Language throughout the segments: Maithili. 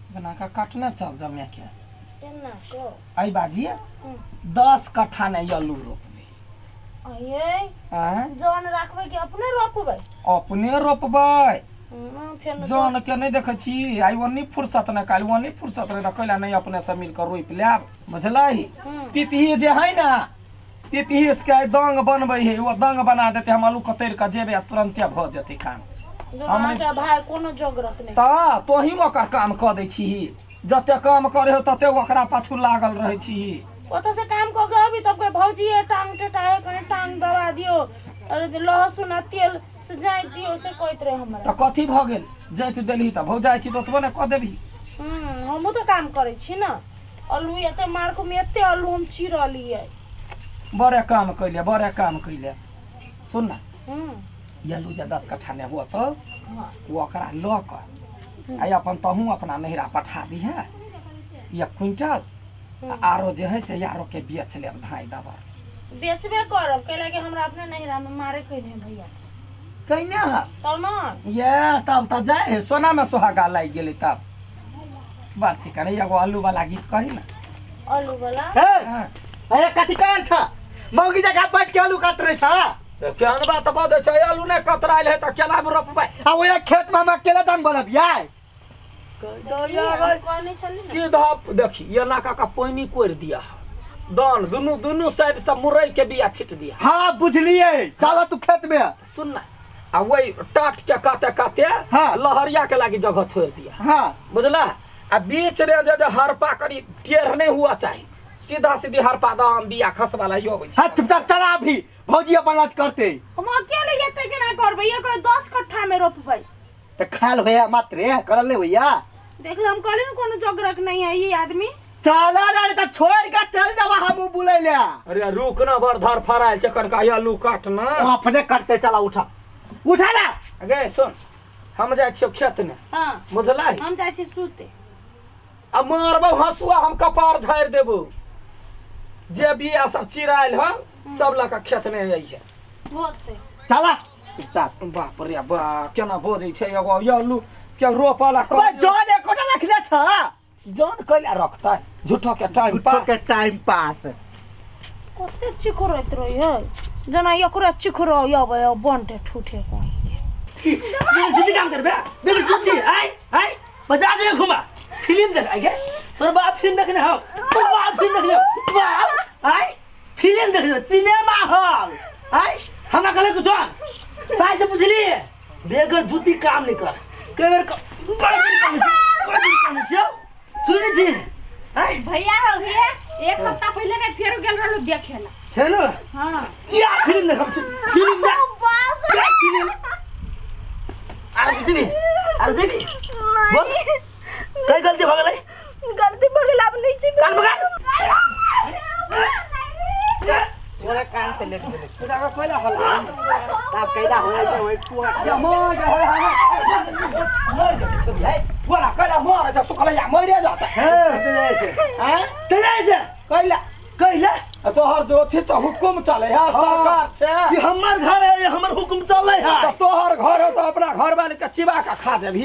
बना कऽ काटने चल जमे के एना को एहि बाजी 10 कट्ठा ने आलू रोपबै। अये। आँय? जन राखबै कि अपने रोपबै? अपने रोपबै। फेर ने। जन के नहि देखै छी, आइ ओन्नी फुर्सत नहि, काल्हि ओन्नी फुर्सत नहि, तऽ कैला नहि अपने से मिल कऽ रोपि लेब, बुझलही? पिपही जे है ने, पिपही के आइ दंग बनबै है, ओ दंग बना देतै, हम आलू कतरि कऽ जेबै आ तुरन्ते भऽ जेतै काम। दुनू अहाँके भाय कोनो जोगरक नहि। तऽ तोही ओकर काम कऽ दै छीही, जते काम करे हो तते ओकरा पाछू लागल रहै छीही। ओतऽ से काम कऽ के अबी तब कहे भौजी ये टांग टेटा है, कनि टांग दबा दियौ, अरे लहसुन आ तेल से जाइत दियौ, से कहैत रहे हमरा। तऽ कथी भऽ गेल जाइत देलही? तऽ भौ जाइ छी तऽ ओतबो ने कऽ देबही। हमहूँ तऽ काम करै छी ने। आलू एते मार्को में एते आलू हम चीरलियै। बड़े काम कैले, बड़े काम कैले। सुन ना, ये आलू जे 10 कट्ठा ने हुआ तो वो ओकरा लऽ कऽ आ अपन तहूँ अपना नैहरा पठा दिहे 1 क्विंटल, आ आरो जे है से यारो के बेच लेब धाइ दबर। बेचबे करब, कैला कि हमरा अपने नैहरा में मारे कैने है भैया से। कैने है? तब न। ये तब तऽ जाय है, सोना में सुहागा लागि गेलै तब। बात छी कने एगो आलू वाला गीत कही ना। आलू वाला? हे। हाँ। अरे कथी कहल छ, मौगी जगह बैठ के आलू काट रहे छ? तऽ केहन बात बजै छै, आलू नहि कतरायल है तऽ केना रोपबै? आ ओहे खेत में हम अकेले दाम बनबियै। कहने छली ने। सीधा देखी, एना कऽ कऽ पानि कोरि दिया, दान दुनू दुनू साइड से मुरई के बिया छिट दिया। हाँ बुझलिए, चल तू खेत में। सुन ना, आ वही टाट के काते काते लहरिया के लागी जगह छोड़ दिया। बुझला? आ बीच रे जे जे हरपा करी टेढ़ नहीं हुआ चाही, सीधा सीधी हरपा दाम बिया खसवा ला अबै छै। हाँ चुपचाप चला, अभी भौजी अपन लाज करते। हम अकेले एते केना करबै? ये कहे 10 कट्ठा में रोपबै। तो खाल भैया मात्र करल नहीं भैया। देख ले, हम कहली ना कोनो जोगरक नहीं है ये आदमी। चला रे तो छोड़ के चल जावा, हम बुलै ले। अरे रुक ना, बड़ धर फरायल छै, कनका आलू काट ना। वो अपने करते, चला उठा उठा ला। गे सुन, हम जाइ छियौ खेत में। बुझलै? हम जाइ छी सुते। आ मारबौ हंसुआ, हम कपार झाड़ि देबौ। जे बिया सब चिरायल हँ सब लऽ कऽ खेत में जाइ छै। होते। चला चुपचाप। बाप रे बा, केना बजै छै, एगो आलू के रोपला। अबे जन एकोटा रखले छ? जन कैला रखतै झूठो के टाइम झूठो के पास। Time pass. कते चिखरैत रही है, जेना एकरा चिखरो अबै बंटे ठूठे कहीं के। मेरे जूती काम करबे, मेरे जूती आय आय बाजार जगह घुमा फिल्म देख आइ गे। तोर बाप फिल्म देखने हो? तोर बाप फिल्म देखने हो? बाप आय फिल्म देखने सिनेमा हॉल आय। हमरा कहले कुछ साई से पूछली, बेगर जूती काम नहीं कर। कई बेर कई दिन कहने छी, कई दिन कहने छी, सुनै नहीं छी आय। भैया हो भैया, एक हफ्ता पहले ने फेर गेल रहलू देखे ला। हेलो। हाँ। या फिल्म देखब छी, फिल्म देख या फिल्म। आर जेबी, आर जेबी, बोल कई गलती भ गेलै? गलती भऽ गेल, आब नहीं जेबै। कान पकड़। तोरा कान से लेट गेलै। खुदा का कोयला हल्ला। तब कैला होय छै ओइ कुआ। या मर जा, मर जा छोड़ी है बोला, कैला मर जा, सुखलैया मरे जाता। चल जाय से। हैं? चल जाय से। कैला? कैला? आ तोहर जो अथी छ हुकुम चले है, सरकार छे। ये हमर घर है, ये हमर हुकुम चले है। त तोहर घर हो त अपना घर वाले के चिबा के खा जेबही।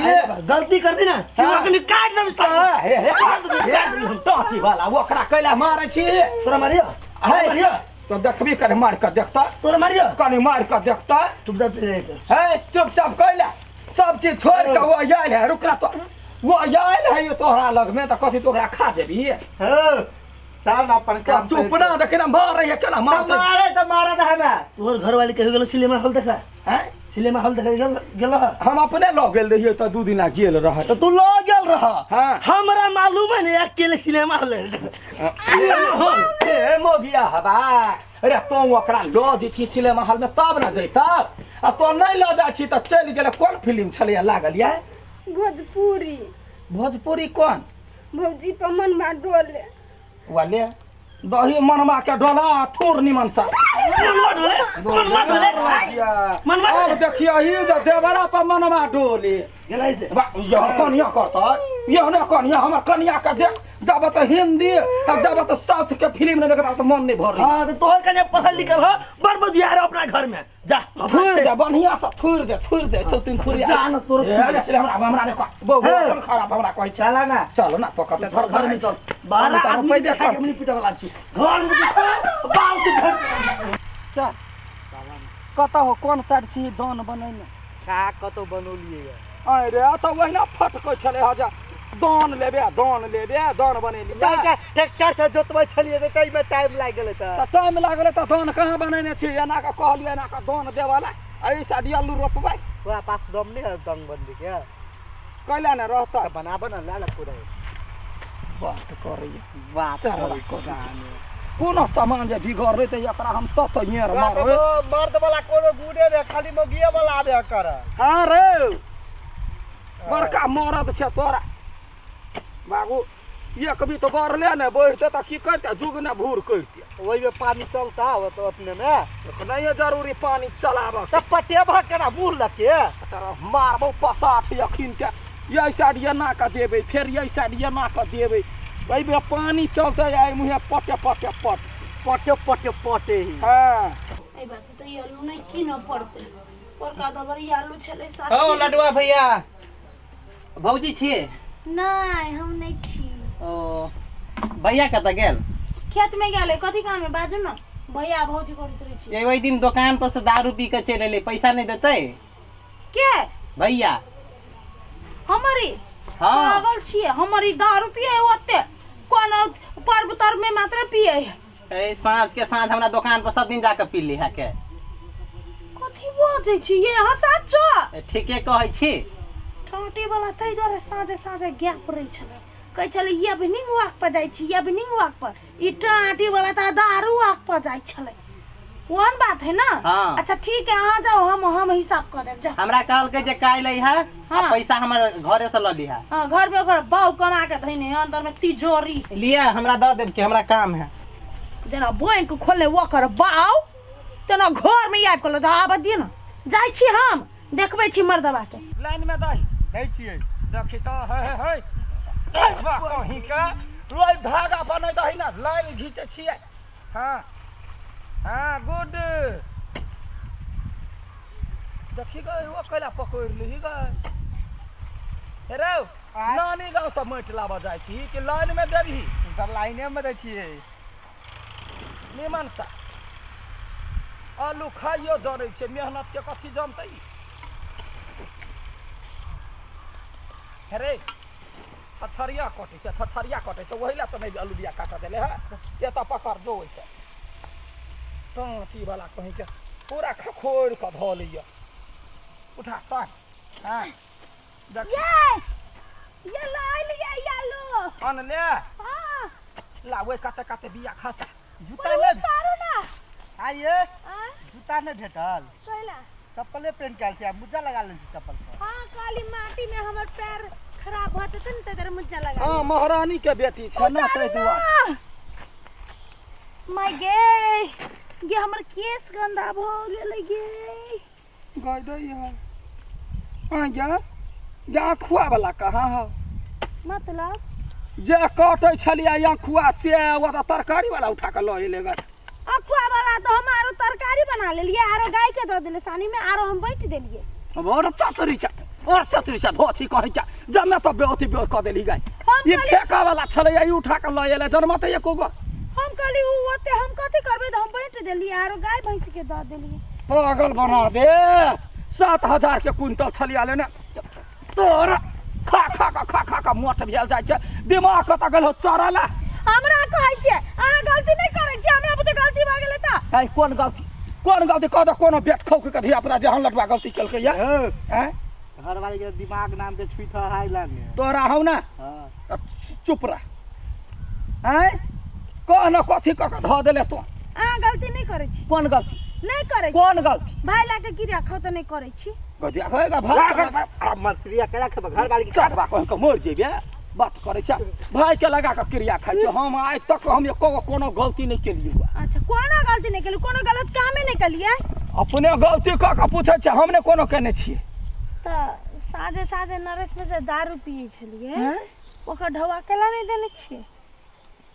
गलती कर दी ना, चिबा के काट देब साला। हाँ, हे हे हे, टाटी वाला ओकरा कैला मारै छी? तोरा मारियो? हे। मारियो? तो देखबी, कने मार के देखता। तोरा मारियो? कने मार के देखता। चुपचाप चल जाय से। हे, चुपचाप कैला सब चीज छोड़ के वो आयल है? रुकरा तो, वो आयल है ये तोहरा लग में त कथी तो ओकरा खा जेबही? हां चल अपन तो काम। चुप ना, देखे ना मार रही है केना मारते। मारे तो मारा था हमें। तोहर घर वाले कहियो गेलो सिनेमा हॉल देखा? हैं? सिनेमा हॉल देखा गेल गेल रह? हम अपने लग गेल रहियै तऽ 2 दिना गेल रह। तो तू लग गेल रह? हाँ। हमरा मालूम है ने, अकेले सिनेमा हॉल। ए मोगिया हबा, अरे तो ओकरा लऽ जेती सिनेमा हॉल में तब न जैता, आ तो नहीं लऽ जाइ छी तऽ चलि गेलै। कोन फिल्म छलैया लागल या? भोजपुरी। भोजपुरी कोन? भौजी पर मनवा डोले। वाले दही मनवा के डोला थूर निमन सा। मनवा डोले, मनवा डोले, मनवा अब देखियो ही जे देवरा पर मनवा डोले गेलै से। बा, यह कोन यह करतै? ये ने कनिया हमर कनिया के देख जब त हिंदी तब जब त साउथ के फिल्म नहीं देखत त मन नहीं भर हां तो तोहर कन्या पढ़ल लिखल ह बड़ बुधियार है अपना घर में जा थुर दे बढ़िया से थुर दे थुर दे सब तीन थुर जा न तोर ए से हमरा हमरा ने कह बहु अपन खराब हमरा कहै छै चला ना चल ना तो कते घर घर में चल 12 आदमी पैदे देखा के हमनी पीटे वाला छी घर में चल बाल से घर चल कतऽ हो कोन साइड छी दान बनैने का कतौ बनौलिए अरे तऽ ओहिना फटकै छलै हँ जे दान लेबे दान लेबे दान बनेलियै ट्रैक्टर से जोतबै छलियै तऽ ताहिमे टाइम लागि गेलै तऽ तऽ टाइम लागलै तऽ दान कहाँ बनेने छी एना कऽ कहलियै एना कऽ दान देबऽ लए एहि साइड अल्लू रोपबै तोरा पास दम नहि है दंग बनबै के कैला ने रहतै तऽ बनाबऽ ने लए ले पूरा बात करैया बात चढ़वा करै कोनो सामान जे बिगड़लै तऽ एकरा हम तत येर मारबै मर्द वाला कोनो गुणे ने खाली मौगिए वाला आबे कर हाँ रे बड़का मरद छै तोरा बाबू एक भी तो बढ़ले ने बढ़ते तऽ की करते जुग ने भूर करते ओहिमे पानी चलता हो तो अपने में नहीं जरूरी पानी चलाबऽ तऽ पटेबा केना मुँह लके अच्छा मारबौ पसाठ अखिन के यही साइड एना कऽ देबै फेर यही साइड एना कऽ देबै एहिमे पानी चलतै एहि मुँहे पटे पटे पट पटे पटे पटे ही हँ एहि बात से तऽ ई आलू नहि कीनऽ पड़तै बड़का दबर ई आलू छलै साथ हौ लडुआ भैया भौजी छियै नहि हम नहि छी ओ भैया कतऽ गेल खेत में गेलै कथी काम है बाजू ने भैया भौजी करैत रहै छी ये ओहि दिन दोकान पर से दारू पी के चलि एलै पैसा नहि देतै के भैया हमर ई हँ पागल छियै हमर ई दारू पियै ओते कोनो पर्व तर्व में मात्र पियै है ए साँझ के साँझ हमरा दोकान पर सब दिन जाके पी ली है के कथी बजै छी ये अहाँ साचो ए, ठीके कहै छी ठोटी वाला ताहि दुआरे साँझे साँझे गैप रहै छलै कहै छलै इवनिंग वॉक पर जाइ छी इवनिंग वॉक पर ई टाँटी वाला तऽ दारू वॉक पर जाइ छलै ओहन बात है ना हाँ। अच्छा ठीक है अहाँ जाओ हम हिसाब कऽ देब जाओ हमरा कहलकै जे काल्हि अइहा आ हाँ। पैसा हमर घरे से लऽ लिहा हाँ घर में ओकर बाऊ कमा के धैने है अंदर में तिजोरी है लिया हमरा दऽ देब कि हमरा काम है जेना बैंक खोलने ओकर बाऊ तेना घर में आबि कऽ आबऽ दिअ ने जाइ छी हम देखबै छी मर्दबा के लाइन में दही दै छियै देखी तऽ हे हे हे वाह कहीं के रोज धागा बनै दही ने लाइन घीचै छियै हाँ हाँ गुड देखी गए ओ कैला पकड़ि लिही गए हे रौ नानी गाँव से माटि लाबऽ जाइ छी कि लाइन में देबही तऽ लाइने मे दै छियै निमन सा आलू खाइयो जरै छै मेहनत के कथी जनतै हे रे छछरिया कटै छै छछरिया कटै छै ओहि लए तऽ नहि आलू बिया काटऽ देले है एतऽ पकड़ जो ओहिसँ टाँटी वाला कहींके पूरा खखोरि कऽ धऽ लैए उठा टाँग हँ देख ये ये लाइ लिये ये आलू अनले हाँ ला ओहि कते कते बिया खसा जूता नहि उतारू ना आइए आँ जूता नहि भेटल कैला चप्पले पेन के आयल छै आ मोजा लगा लेने छी चप्पल पर हाँ काली माटी में हमर पैर खराब भऽ जेतै ने ताहि दुआरे मुज्जा लगा हँ महारानी के बेटी छै ना ताहि दुआरे माय गे गे हमर केस गंदा भऽ गेलै गे गाय दै है आ गे गे अखुआ वाला कहाँ है मतलब जे कटै छलियै अखुआ से ओ तऽ तरकारी वाला उठा कऽ लऽ एलै गे अखुआ वाला तऽ हम आरो तरकारी बना लेलियै आरो गाय के दऽ देलियै सानी में आरो हम बाँटि देलियै बड़ चतुरी छै बड़ चतुरी छै धोछी कहै छै जमे तऽ बेअथी बे कऽ देली गाय हम ई कहली- फेका वाला छलै ई उठा कऽ लऽ एलै जनमतै एको गो हम कहली उ ओते हम कथी करबै तऽ हम बाँटि देलियै आरो गाय भैंस के दऽ देलियै पागल बना दे 7,000 के क्विंटल छलिया लेने तोरा खा खा कऽ खा खा कऽ मोट भेल जाइ छै दिमाग कतऽ गेल हो चोरा ला हमरा कहै छियै अहाँ गलती नहि करै छियै हमरा बुते गलती भऽ गेलै तऽ ऐ कोन गलती कोन गलती कह दे कोनो बेट खौक के धिया पुता जे हम लटवा गलती केलकै या ऐं घरवाली के दिमाग नाम के छुई था हाई लाने तोरा हौ ना हाँ त चुप रह ऐं कह न कथी कऽ के धऽ देले तू अहाँ गलती नहि करै छी कोन गलती नहि करै छी कोन गलती भाय लए के क्रिया खाउ तऽ नहि करै छी गदिया कहेगा भाई मर क्रिया केना खेबै घरवाली के चढ़बा कहि कऽ मरि जेबे बात करै छै भाय के लगा कऽ क्रिया खाइ छै हम आइ तक हम एको गो कोनो गलती नहि केलियै हुआ अच्छा कोनो गलती नहि केलियै कोनो गलत कामे नहि केलियै अपने गलती कऽ कऽ पूछै छै हम नहि कोनो केने छियै तऽ साँझे साँझे नरेश में जे दारू पियै छलियै ओकर ढौआ केला नहि देने छियै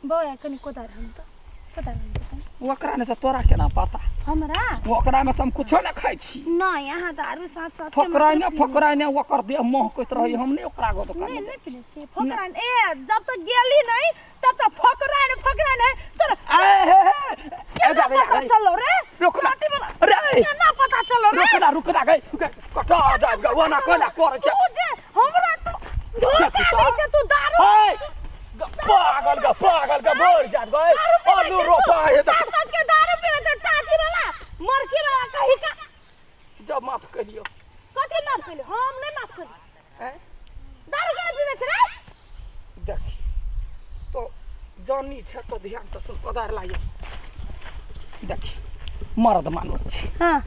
बौआ कनि कोदार हम तऽ कोदार हम तऽ कनि। ओकरा ने से तोरा केना पता हमरा ओकरा में से हम कुछो ने खाइ छी नहि अहाँ दारू साथ साथ के फकराइ ने मतलब पीबै फकराइ ने ओकर देह महकैत रहै हम नहि ओकरा गो दोकान नहि में नहि पीने छियै फकरा ए जब तक गेली नहि तब तक फकरा ने फकरा ने तोरा ए हे हे ए केना जा पता रे चलो रे रुक ना माटी वाला रे केना पता चलो रे रुक ना रुक ना गई कटा जाब गा ओना कोना करै छै तू जे हमरा तू धोखा दै छै तू दारू ए पागल गा पागल गा मर जाब गई दारू पीबै आलू छै तू। रोपा हे सात सात के दारू पीबै छै टाटी वाला मरकी वाला कही का जब माफ करियो कथी माफ कइली हम नहि माफ कइली हैं दारू केना पीबै छै रे देखी तो जानी छै तो ध्यान से सुन कोदार लाइए देखी मर्द मानुस छी हां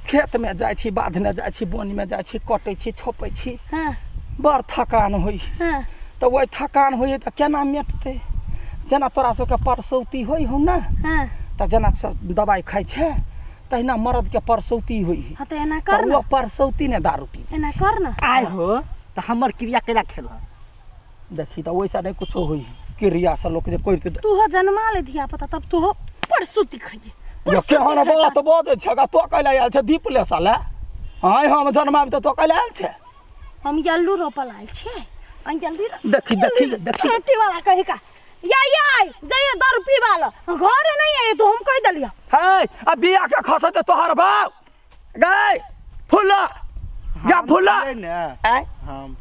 खेतमे जाइ छी बाधमे जाइ छी बोनमे जाइ छी कटै छी छोपै छी हां बड़ थकान होइ हां तऽ ओहि थकान होइ तऽ केना मेटतै जेना तोरा सबके परसौती होइ हौ ने हां तऽ जेना दबाइ खाइ छै तहिना मर्दके परसौती होइ है हां तऽ एना तऽ कर ओ ना परसौती ने दारू पी एना कर ना आय हो तऽ हमर क्रिया केला खेल देखी तऽ ओहिसँ नहि कुछो होइ क्रिया से लोक जे करतै तू हो जन्मा ले धिया पुता तब तू हो परसुती खइए यो केहन बात बजै छै गा तो कैला आयल छै दीप ले साला आय हम जन्माबी तऽ तो कैला आयल छै हम यल्लू रोपल आयल छियै हम जल्दी देखी देखी देखी छोटी वाला कही का या या जाइए दारू पीवा ला घर नहीं है तो हम कह दलिया है आ बिया के खसते तोहर बाप गए फुला गा फुला ने आय हम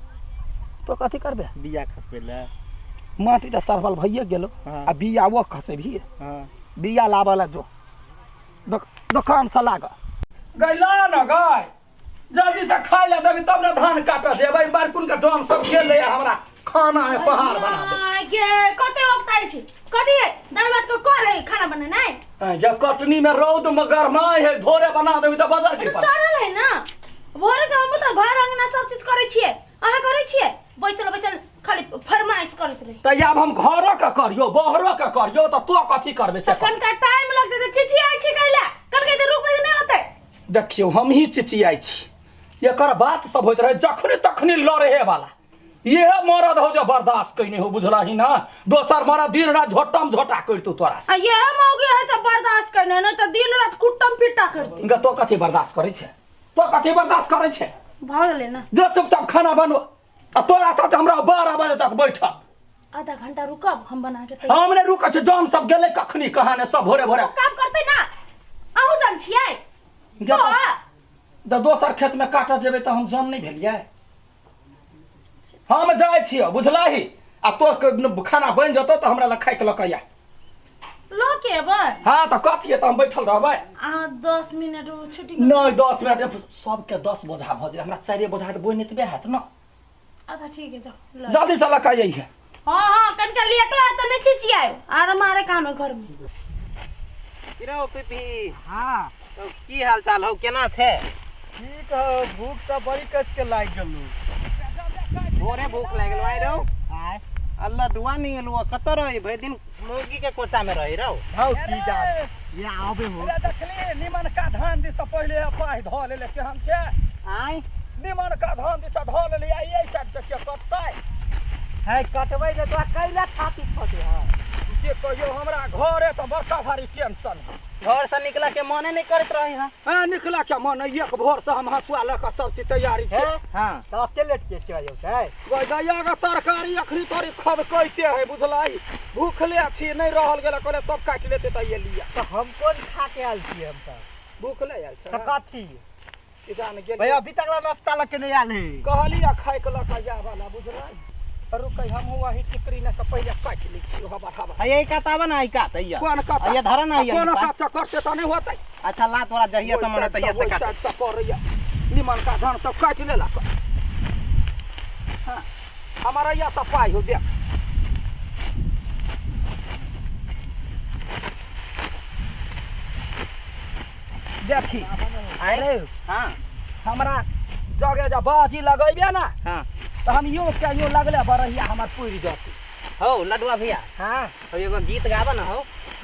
तो कथी करबे बिया खसबै ले माटी तऽ चढ़ल भइए गेलो हाँ। आ बिया वो खसेबही हाँ बिया लाबऽ ला जो दोकान से लाग गई ला न गई जल्दी से खाय ला देबी तब ने धान काटऽ जेबै बारकुन के जन सब गेलै हमरा खाना है पहाड़ बना दे ये कते वक्त आयल छी कथी है दाल भात को करे खाना बनेनाइ ये कटनी में रौद में गरमाय है भोरे बना देबी तऽ बजर तो की पर चढ़ल है ना भोरे से हम तऽ घर अंगना सब चीज करै छियै अहाँ करै छियै बैसल बैसल खाली फरमाइश करैत रही तऽ आब हम घरो के करियो बहरो के करियो तऽ तो कथी करबे से कर। कनका टाइम लगतै तऽ चिचियाइ छी कैला कनका तऽ रुकबै तऽ नहि होतै देखियौ हमही चिचियाइ छी एकर बात सब होइत रहे जखने तखने लड़े वाला इहे मरद हो जे बर्दाश्त कैने हो बुझलही ना दोसर मरद दिन रात झोटम झोटा करतौ तोरा से आ ये मौगी है सब बर्दाश्त करने नहीं तऽ दिन रात कुट्टम पिट्टा करती गे तो कथी बर्दाश्त करै छै तो कथी बर्दाश्त करै छै भऽ गेलै ना जो चुपचाप खाना बनबो आ तोरा साथ हमरा 12 बजे तक बैठल आधा घंटा रुकब हम बना के तैयार हम नहि रुकै छी जन सब गेलै कखनी कहाँ ने सब भोरे भोरे सब काम करतै ना अहूँ जान छियै जब तो तऽ दोसर खेतमे काटऽ जेबै तऽ हम जन नहि भेलियै हम जाइ छियै बुझलही आ तो खाना बनि जेतौ तऽ हमरा लग खाइके लऽ कऽ आ लऽ के एबै हँ तऽ कथी तऽ हम बैठल रहबै अहाँ 10 मिनट छुट्टी नहि 10 मिनट सबके 10 बोझा भऽ जाइ हमरा 4 बोझा तऽ बोनि एतबे हैत ने अच्छा ठीक है जाओ ल। जल्दी से लऽ कऽ अइहे। हाँ हाँ, कनिका लेटो है तऽ नहि चिचियाएब आर मारे काम है घर में। की रौ पीपी? हाँ। तो की हाल चाल हौ, केना छै? ठीक हो, भूख तऽ बड़ी कस के लागि गेलौ। भोरे भूख लागि गेलौ। आइ रौ आय। अल्लाह डुआ नहीं एलौ, कतऽ रही भरि दिन? मौगी के कोचा में रही रौ। हौ की जान ये आबे हो। अरे देखली निमन का धान दिस पहिले पाहि धऽ लेले केहन छै। आय। निमन का धान दिस धऽ लेले आ एहि साइड से के कटतै? है कटबै जे तोरा कैला छाती फटे है। के कहियो हमरा घरे तऽ बड़का भारी टेंशन है। घर से निकला के मने नहीं करत रही। हाँ। हाँ, निकला के मन एक भोर से हम हंसुआ लऽ कऽ सब चीज तैयारी छै। हाँ। तऽ अते लेट के के जेतै? गैया के तरकारी अखनी तोरी खदकैते है बुझलाई, भूखले छी, नहि रहल गेल, कहले सब काटि लेते तऽ ये लिया। तऽ हम कोन खा के आयल छियै? हम तऽ भूखले आयल तऽ छै। कथी कि जान गेल। भाई अभी तक ला नाश्ता लऽ के नहीं आयल है। कहली आ खाय के लऽ कऽ जाय वाला बुझलाई। रुकै, हमहूँ वही टिकरी ने से पहिले काटि लै छी हवा हवा। आ यही कात आबे ना, ई कात हैया। कोन कात? आ ये धर ना ये। कोनो कात। कात से करते तऽ नहि होतै। अच्छा ला, तोरा जहिया से मन तहिया से काट। साइड से करैया निमन का धान सब काटि लेलक। हाँ, हमारा यह सब पाइ हो देख। देखी। आय हाँ। हमरा जगह जब बाजी लगैबे ना तऽ हम यो के यो लगले बरहिया हमर पुरि जतै। हौ लडुआ भैया। हाँ। हौ एगो गीत गाबऽ ना हौ।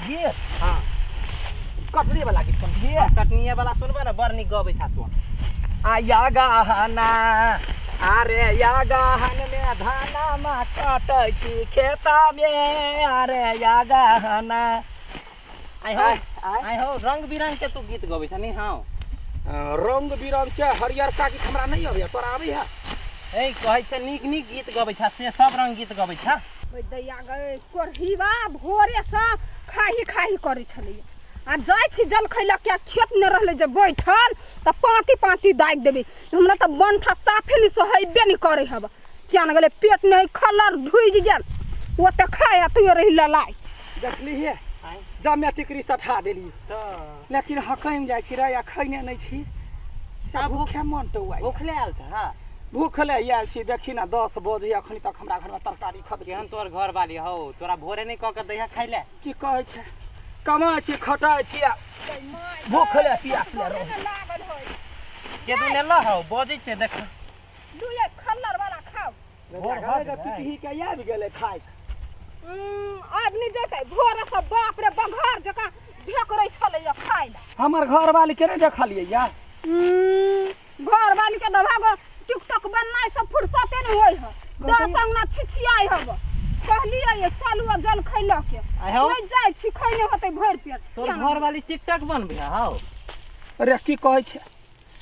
गीत? हाँ। कटरी वाला गीत कोन गीत? कटनिया वाला सुनबऽ ना, बड़ नीक गबै छा तू। आया गहना अरे या गहन में धानमा कटै छी खेता में, अरे या गहन। आइ हो, आइ हो, रंग बिरंग के तू गीत गबै छ नि? हँ। रंग बिरंग के हरियरका गीत हमरा नहि अबैया, तोरा आबैया? ए कहै छै नीक नीक गीत गबै छ, से सब रंग गीत गबै छ। ओहि दैया गै कोढ़ीबा भोरेसँ खाही खाही करै छलैया आ जाइ छी जलखै लऽ के, खेत नहि रहलै जे बैठल तऽ पाँति पाँति दागि देबै। हमरा तऽ बंठा साफे नहि सोहेबे नहि करै हब, किया ने गेलै पेट नहि खलर ढुकि गेल, ओते खाय आ तैयो रहि ललाइ। देखली हे जमे टिकरी सठा देली, तऽ लेकिन हकैम जाइ छी रे, या खैने नहि छी से आब भूखे मन टौआइ। भूखले आयल छ? हँ, भूखले आयल छी। देखी ना, 10 बजे अखनी तक हमरा घरमे तरकारी खद। केहन तोहर घर वाली हौ, तोरा भोरे नहि कऽ के दैहा खाइ ले? की कहै छै, कमाइ छी खटाइ छी आ भूखले पियासले रहू। लागल होय के दिन एलऽ हौ, बजै छै देख। लुए खल्लर वाला खाओ। भोर भऽ गेलै। पिपही के आबि गेलै खाइ। आब नहि जेतै, भोरे से बाप रे बघार जकाँ ढेकरै छलैया खाइ लए। हमर घरवाली के नहि देखलियै या? घर वाली के दभागो टिकटॉक बननाइ सब फुर्सते नहि होइ है, दस अंगना छिछियाइ हब। कहलियै ये चलू आ जल खैलऽ के। आइ हौ। नहि जाइ छी, खैने होतै भरि पेट। तोहर घर वाली टिकटॉक बनबै हौ? रे की कहै छै,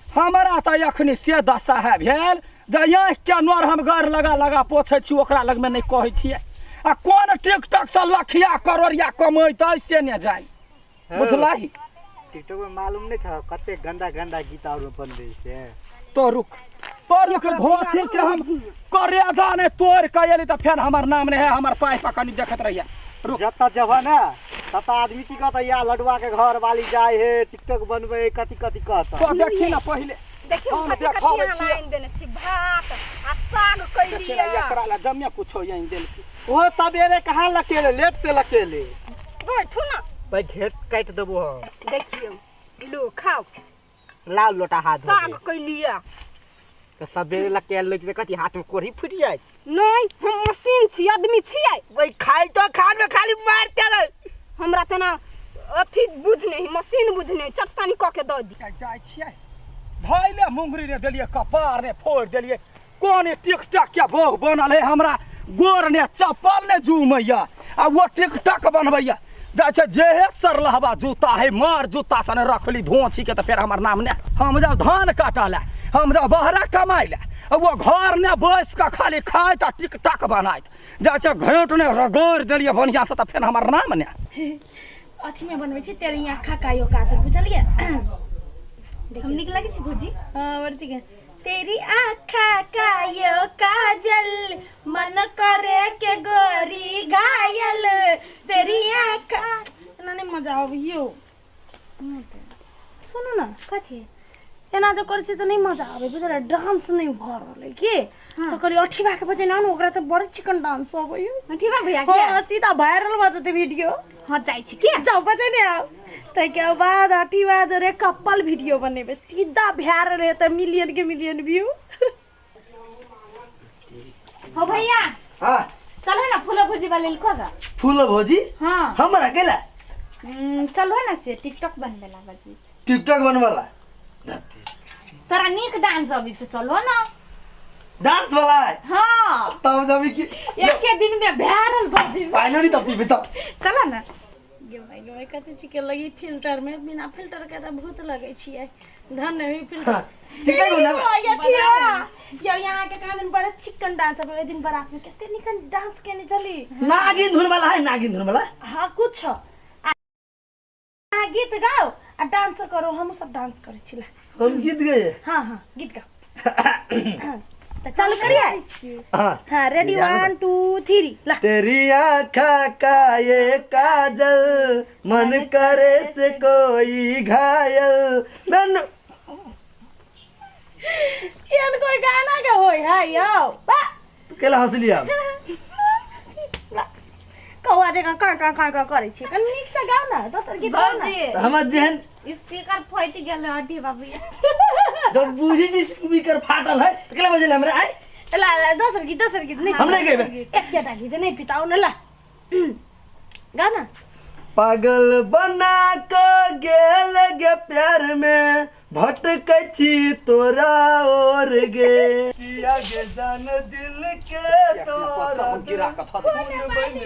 हमरा तऽ एखनी से दशा है भेल जे आँखिके नोर हम गड़ लगा लगा पोछै छी, ओकरा लगमे नहि कहै छियै। आ कोन टिकटॉक से लखिया करोड़िया कमैतै से ने जानि, बुझलही? टिकटॉक में मालूम नहीं छ कते गंदा गंदा गीत और बनबे से। तो रुक, तो रुक, घोची के हम करेजा ने तोड़ के एली तऽ फेर हमर नाम नहि है, हमर पाइ पर कनी देखैत रहिए, रुक। जतऽ जबह ने ततऽ आदमी की कहता, या लडुआ के घर वाली जाय हे टिकटॉक बनबे, कथी कथी कहता। तो देखी ना पहिले। देखियौ हम कथी कथी देखाबै अहाँ छियै। आनि देने छी, भात आ साग देखी ना, कैलियै। एकरा ला जमे कुछो आनि देलकै। ओ सवेरे कहाँ लकेले, लेट से लकेले। बैठू ना। भाई घेट काटि देबो हम। देखियौ लो खाओ। लाल लोटा हाथ धो साग दे। कैलियै। तऽ सवेरे लकेल लैके कथी हाथ में कोढ़ी फूटि जाय? नहि, हम मशीन छी, आदमी छियै? वही खाई तो खान में खाली मारते रहे। हमरा तेना अथी बुझने ही मशीन बुझने चटसानी कऽ के दऽ दी। जाइ छियै धैले मुंगरी ने देलियै, कपार ने फोड़ि देलियै। कोन टिकटक के बहु बनल है, हमरा गोर ने चप्पल ने जुमैया आ वो टिकटक बनबैया। जाइ छै जेहे सरलहबा जूता है, मार जूता सन रखली धोछी के तऽ फेर हमर नाम ने। हम जाउ धान काटऽ लए, हम जाउ बहरा कमाइ लए, आ वो घर ने बैस कऽ खाली खाइत आ टिकटक बनाइत। जाइ छै घेंट ने रगड़ि देलियै बढ़िआँसँ तऽ फेर हमर नाम ने। अथी में बनबै छी तेरी आँखा का यो काजल, बुझलियै? हम नीक लगै छी भौजी? हाँ, बड़ ठीक है। तेरी आँखा का यो काजल मन करे के गोरी घायल, तेरी आँखा। एना नहि मजा अबैयो। सुनू ने। कथी? एना जे करै छियै तऽ नहि मजा आबै, बुझलियै? डांस नहि भऽ रहल अइ की तऽ कहलियै अठीबा के बजेने आनू, ओकरा तऽ बड़ चिकन डांस अबैया। अठीबा भैया के? हाँ, सीधा वायरल भऽ जेतै वीडियो। हाँ, जाइ छी के। जाउ बजेने आउ, ताहिके बाद अठीबा जोरे कपल वीडियो बनेबै, सीधा वायरल हेतै, मिलियन के मिलियन व्यू। हो भैया। हाँ। चलो ना फूलो भुजी वाले को दा। फूल भौजी? हाँ। हमरा अकेला? चलो ना से टिकटॉक बनबे ला बजी। टिकटॉक बनवाला? तोरा नीक डांस अबै छौ, चलो ना। डांस वाला है? हाँ। तब जब की एके दिन में वायरल भऽ जेबै। पानी नहीं तब पीबे, चल। चलो ना। गे भाई, गे भाई, कते चिकन लगी फिल्टर में, बिना फिल्टर के तऽ भूत लगै छियै। धन नहीं फिल्टर। टिकटॉक बनाबे। या ठीक या यहाँ के कहाँ दिन बड़ा चिकन डांस अब, ओहि दिन बारात में कते निकन डांस केने छली। नागिन धुन वाला है, नागिन धुन वाला। हाँ, कुछ अहाँ गीत गाओ आ डांस करो, हम सब डांस करै छी। हम गीत गए? हाँ हाँ, गीत गाओ तऽ चालू करिए। हाँ। हाँ, रेडी? जानो। 1 2 3, ला। तेरी आँखा का ये काजल मन करे से कोई घायल मैंने एहन कोई गाना के होय है यौ बा? तू केला हंसली अब? कौआ जकाँ काँ काँ काँ काँ करै छी, कनि नीकसँ गाउ ने, दोसर गीत गाउ ने। भौजी। हमर जेहन स्पीकर फटि गेल अठीबा भैया। जब बूझी जी स्पीकर फाटल है तो केला बजेले हमरा आइ? ला ला, दोसर गीत, दोसर गीत नहीं? हम नहीं गएबे। एकेटा गीत नहीं पिताउ ने, ला गाउ ने। पागल बना के गेल गे प्यार में भटकै छी तोरा ओर गे किया गे जान दिल के तोरा गिरा कऽ धऽ दे। फूल बनि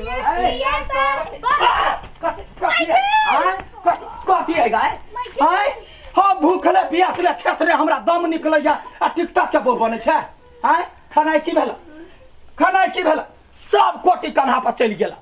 कथी कथी है? आँय? कथी कथी है गाय आँय हम भूखले प्यासले खेत रे हमरा दम निकलैया आ टिकटक के बहु बनै छै आँय खेनाइ की भेल खेनाइ की भेल सब कोटी कन्हा पर चलि गेल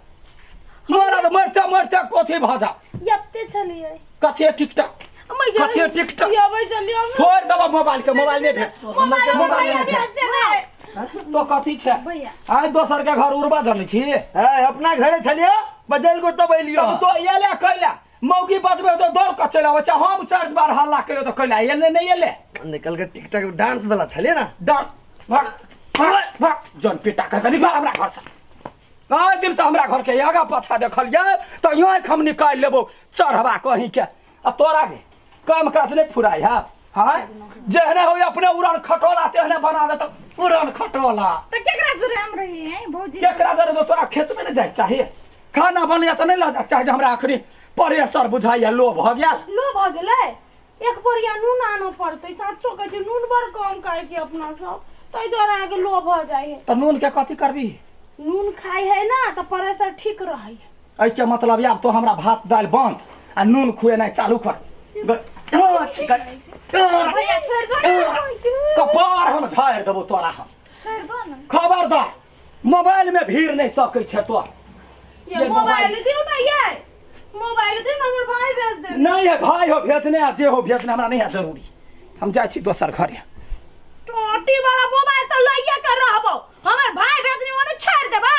मरद मरते मरते कथी भऽ जा यत्ते छलियै कथी है टिकटक कथी है टिकटक अबै छलियै हम। छोड़ि देबऽ मोबाइल के मोबाइल नहि भेट मोबाइल मोबाइल नहि भैया भेट भेज देबै। तो कथी छै भैया। आइ दोसर के घर उड़बा जनै छी है अपना घरे छलियो बदल को तब एलियो तब तो एले कैला मौगी बजबै तो दौड़ कऽ चलि आबै छै हम चारि बार हल्ला केलियो तऽ कैला एले नहि एले निकल के टिकटॉक डांस वाला छलिए ना डर भाग भाग भाग जन पिटा कऽ कनि भाग हमरा घरसँ आइ दिनसँ हमरा घरके आगा पाछा देखलियै तऽ आँखि हम निकालि लेबौ चढ़बा कहीँके आ तोरा गे काम काज नहि फुराइ है हाँ जेहने हो अपने उड़न खटोला तेहने बना देत उड़न खटोला तऽ केकरा जुरे हम रही हैं भौजी केकरा जरे तो तोरा खेत में नहीं जाए चाहिए खाना बनैया तऽ नहीं लऽ जाके चाही जे हमरा अखनी प्रेशर बुझाइया लो भऽ गेल लो भऽ गेलै एक बोरिया नून आनऽ पड़तै साचो कहै छै नून बड़ कम खाइ छै अपना सब ताहि दुआरे अहाँके लो भऽ जाइ है तऽ नून के कथी करबी नून खाइ है ना तऽ प्रेशर ठीक रहै है एहिके मतलब आब तो हमरा भात दालि बंद आ नून खुएनाइ चालू कर भैया छोड़ दो ना कपार हम झाड़ि देबो तोरा हम छोड़ दो ना खबरदार मोबाइल में भीड़ नहीं सकै छै तोर ये ये मोबाइल दियौ ना ये मोबाइल दियौ ना हमर भाई भेज दे नहीं है भाई हो भेजने आ जे हो भेजने हमरा नहीं है जरूरी हम जाइ छी दोसर घरे टोटी वाला मोबाइल तऽ लइए के रहबो हमर भाई भेजनी ओने छोड़ देबो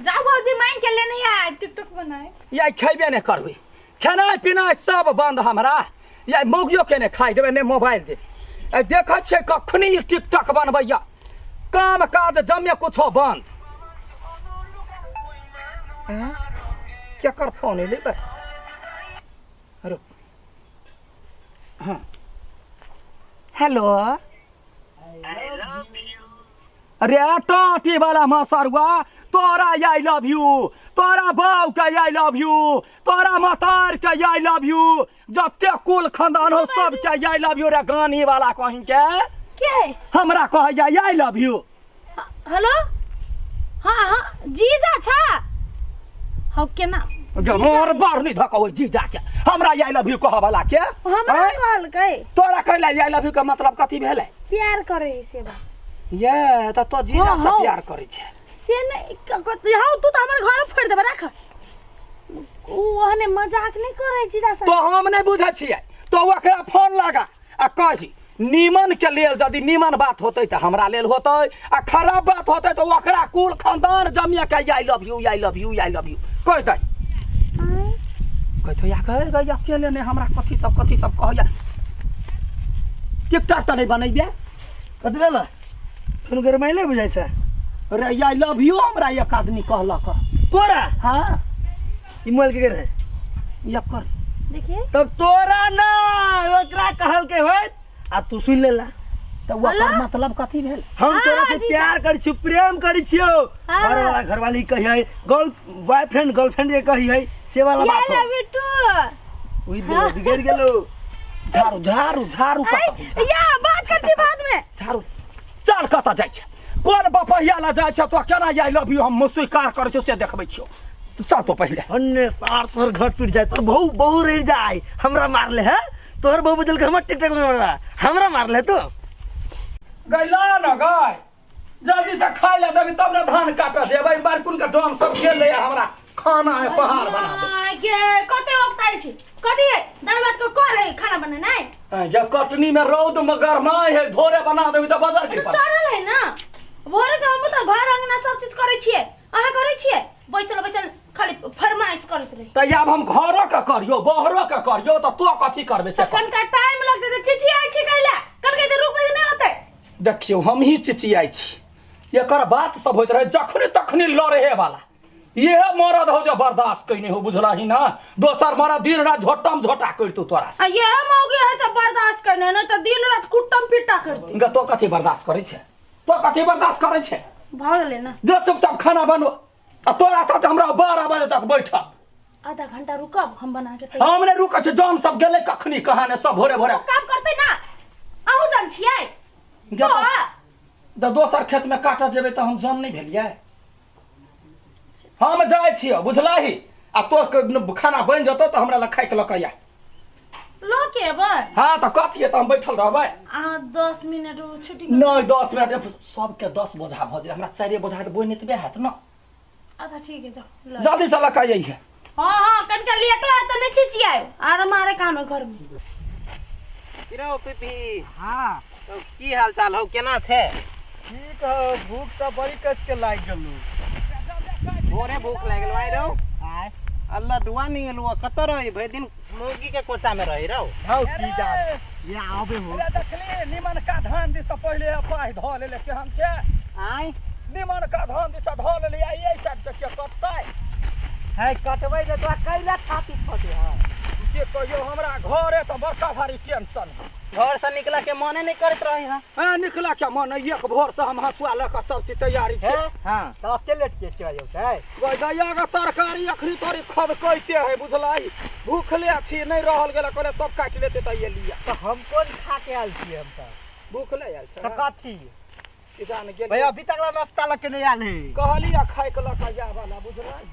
जाओ भौजी मांग के लेने आए टिकटॉक बनाए या खेबे नहीं करबै खेनाइ पिनाइ सब बंद हमरा या मौगियो के नहि खाइ देबै नहि मोबाइल दे ए देखै छियै कखनी ई टिकटॉक बनबैया काम काज जमे कुछो बंद आँय? केकर फोन एलै बे रुक हाँ हेलो अरे टाटी वाला मसरुआ तोरा I love you तोरा बाऊ के I love you तोरा मतार के I love you जते कुल खानदान हो सब के I love you रे गानी वाला कहीं के के है हमरा कहैया I love you hello हाँ हाँ जीजा छा हौ केना मोर बार नहीं धक ओइ जीजा के हमरा I love you कह वाला के हमरा आँय? कहलकै तोरा कहला I love you के मतलब कथी भेलै प्यार करे है से बा ये त तो जीजा हाँ, से हाँ। प्यार करै छै से नहीं हौ तू तऽ हमर घर फोड़ि देबै राख ओ ओहने मजाक नहि करै जीजा तो हम नहि बुझै छियै तो ओकरा फोन लगा आ कही नीमन के लेल यदि नीमन बात होतै तऽ हमरा लेल होतै आ खराब बात होतै तऽ ओकरा कुल खानदान जमिया के I love you I love you I love you कहि दै कहतो या कहे गई अकेले नहि हमरा कथी सब कहैया टिकटॉक तऽ नहि बनैबे कथी भेल फोन गरमाइले बुझाइ छै रे I love you हमरा एक आदमी कहलक तोरा हाँ ई मोबाइल के रहे एकर देखिए तब तोरा ना ओकरा कहल के होइत आ तू सुन लेला तऽ ओकर मतलब कथी भेल हम तोरा से प्यार करै छियौ प्रेम करै छियौ घर वाला घरवाली कही है गर्ल बॉयफ्रेंड गर्लफ्रेंड के कही है से वाला ये बात ले हो बिट्टू उही दिलो बिगड़ गेलो झाड़ू झाड़ू झाड़ू कतऽ या बात कर छी बाद में झाड़ू चल कतऽ जाइ छै कोन बपहिया लऽ जाइ छै तो केना I love you हम स्वीकार करै छियौ से देखबै छियौ तू चल तो पहिले अन्य सार तोहर घर टूट जाए तोहर बहु बहु रह जाए हमरा मारले है तोहर बहु बदल के हमर टिकटॉक में मारला हमरा मारले तो गैला न गाय जल्दी से खाइ ले देबी तब ने धान काटऽ जेबै बारकुन के जन सब गेलै हमरा खाना है पहाड़ बना दे आय के कते वक्त आयल छी कथी है दाल भात के कर है खाना बनेनाइ या कटनी में रौद में गरमाय है भोरे बना देबी तऽ बजर तो की पर चढ़ल है ना भोरे से हम तऽ घर अंगना सब चीज करै छियै अहाँ करै छियै बैसल बैसल खाली फरमाइश करैत रही तऽ आब हम घरो के करियो बहरो के करियो तऽ तो कथी करबे से तऽ कह। कनिका टाइम लगतै तऽ चिचियाइ छी कैला कनिका देर रुकबै तऽ नहि होतै देखियौ हमही चिचियाइ छी एकर बात सब होइत रहे जखने तखने लड़े वाला इहे मरद हो जे बर्दाश्त कैने हो बुझलही ना दोसर मरद दिन रात झोटम झोटा करतौ तोरा से आ यह मौगी है सब बर्दाश्त करने नहीं तो दिन रात कुट्टम पिट्टा करती गे तो कथी बर्दाश्त करै छै तो कथी बर्दाश्त करै छै भऽ गेलै ना जो चुपचाप खाना बनबो आ तोरा साथ हमरा 12 बजे तक बैठल आधा घंटा रुकब हम बना के तैयार हम नहि रुकै छी जन सब गेलै कखनी कहाँ ने सब भोरे भोरे सब काम करतै ना अहूँ जन छियै जब तो तऽ दोसर खेतमे काटऽ जेबै तऽ हम जन नहि भेलियै हम जाइ छियै बुझलही आ तोर खाना बनि जेतौ तऽ हमरा लग खाइके लऽ कऽ आ लऽ के एबै हाँ तऽ कथी तऽ हम बैठल रहबै अहाँ 10 मिनट छुट्टी नहि, 10 मिनट सबके 10 बोझा भऽ जाइ, हमरा चारिए बोझा तऽ बोनि एतबे हैत ने। अच्छा, ठीक है, जाओ लऽ। जल्दीसँ लऽ कऽ अइहे। हाँ, कनिका लेटो है तऽ नहि छिचियायो, आर हमारे काम है घर में। की रौ पीपी? हाँ। तो की हाल चाल हौ, केना छै? ठीक हो, भूख तऽ बड़ी कस के लागि गेलू। भोरे भूख लागि गेल आइ रौ? आय। अल्लाह डुआ नहीं एलू, कतऽ रही? भरि दिन मौगी के कोचा में रही रौ। हौ, की जान ये आबे हो। अरे देखली, निमन का धान दिस पहिले पाहि धऽ लेले, केहन छै? आय। निमन का धान दिस धऽ लेले, आ एहि साइड के के कटतै? है, कटबै जे तोरा कैला छाती फटे है। के कहियो, हमरा घरे तऽ बड़का भारी टेंशन है। घर से निकला के मने नहीं करत रही। हाँ। हाँ, निकला के मन नहीं, एक भोर से हम हंसुआ लऽ कऽ सब चीज तैयारी छै। हाँ। तऽ अते लेट के चल जेतै? गैया के तरकारी अखनी तोरी खदकैते है, बुझलाई? भूखले छी, नहि रहल गेल, कहले सब काटि लेते तऽ एलियै। तऽ हम कोन खा के आयल छियै हम तऽ? भूखले आयल छै। तऽ कथी? की जान गेल। भैया अभी तक ला नाश्ता लग के नहीं आयल है। कहली आ खाय के लऽ कऽ जाय वाला, बुझलाई?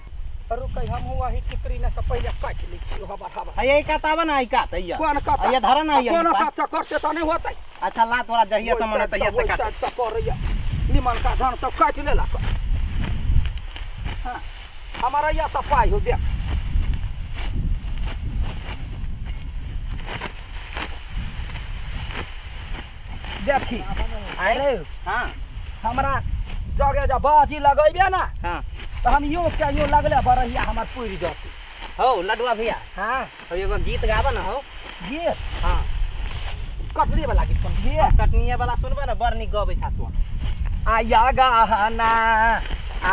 रुकै, हम वही टिकरी ने से पहिले काटि लै छी, हवा हवा। है, यही कात आबे ना, ई कात हैया। कोन कात? हैया धर ना हैया। कोन ई पात। कात से करते तऽ नहि होतै। अच्छा ला, तोरा जहिया से मन तहिया से काट। साइड से करैया, निमन का धान सब काटि लेलक। हाँ, हमारा यह सब पाइ हो, देख। देखी। आय। हाँ। हमरा जगह जब बाजी लगेबे ना तऽ हम यो के यो लगले बरहिया हमर पुरि जतै। हौ लडुआ भैया। हाँ। हौ, एगो गीत गाबऽ ना हौ। गीत? हाँ। कटरी वाला गीत कोन गीत? कटनिया वाला सुनबे ना, बड़ नीक गबै छा तू। आ या गहना,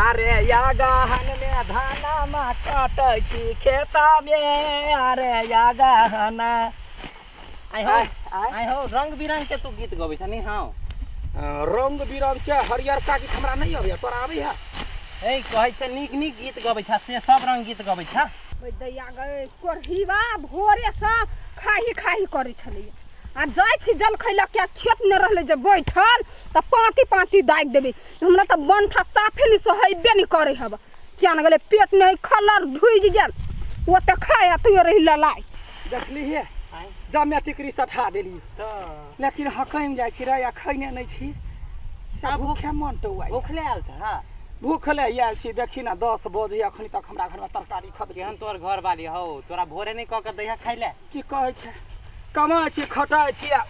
अरे या गहन में धाना मा कटै छी खेता में, अरे या गहना। आइ हौ। आय, आय। आइ हौ, रंग बिरंग के तू गीत गबै छा नी हौ? रंग बिरंग के हरियरका गीत हमरा नहि अबैया, तोरा आबैया? ए, कहै छै नीक नीक गीत गबै छा, से सब रंग गीत गबै छा। ओहि दैया गै कोढ़ीबा भोरेसँ खाही खाही करै छलैया आ जाइ छी जलखै लऽ के, खेत नहि रहलै जे बैठल तऽ पाँति पाँति दागि देबै। हमरा तऽ बंठा साफे नहि सोहेबे नहि करै हब। किया ने गेलै, पेट नहि खलर ढुकि गेल, ओते खाय आ तैयो रही ललाइ। देखली हे, जमे टिकरी सठा देली। तऽ लेकिन हकमि जाइ छी रे, आ खैने नहि छी से भूखे मन टौआइ। भूखले आयल छ? हाँ। भूखले आयल छी। देखी ना, 10 बजे, अखनी तक हमरा घरमे तरकारी खद। केहन तोहर घर वाली हौ, तोरा भोरे नहि कऽ के दैहा खाइ ले? की कहै छै, कमाइ छी, खटाइ छी आ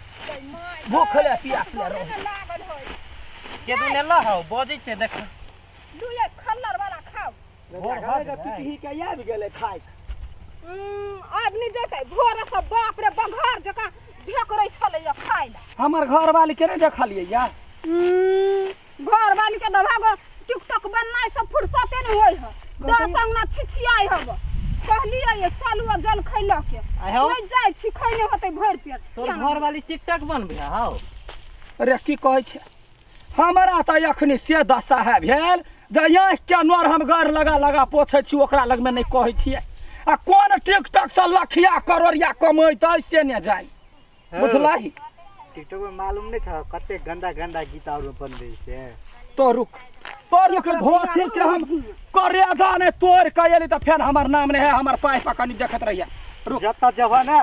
भूखले पियासले रहै। लागल होइ। के दुने ल हौ, बजै छै देख। लुए खल्लर वाला खाउ। भोर भऽ गेलै। पिपही के आबि गेलै खाइके। आब नहि जेतै, भोरे से बाप रे बघार जकाँ ढेकरै छलैया खाइ लए। हमर घरवाली के नहि देखलियै या? घर वाली के दभागो टिकटॉक बननाइ सब फुर्सते नहीं होय है, 10 अंगना छिछियाइ हब। कहलियै ये चलू आ जल खै लऽ के। आइ हौ। नहि जाइ छी, खैने होतै भरि पेट। तोर घर वाली टिकटक बनबै हौ? अरे की कहै छै, हमरा तऽ अखनी से दशा है भेल जे आँखिके नोर हम गड़ लगा लगा पोछै छी, ओकरा लगमे नहि कहै छियै। आ कोन टिकटक से लखिया करोड़िया कमैतै से ने जानि, बुझलही? टिकटॉक में मालूम नहीं था कते गंदा गंदा गीत और बनबै छै। तो रुक, तो रुक, धोती के हम करे जाने तोड़ के एली तऽ फेर हमर नाम नहि है, हमर पाइ पर कनी देखैत रहिए, रुक। जतऽ जबह ने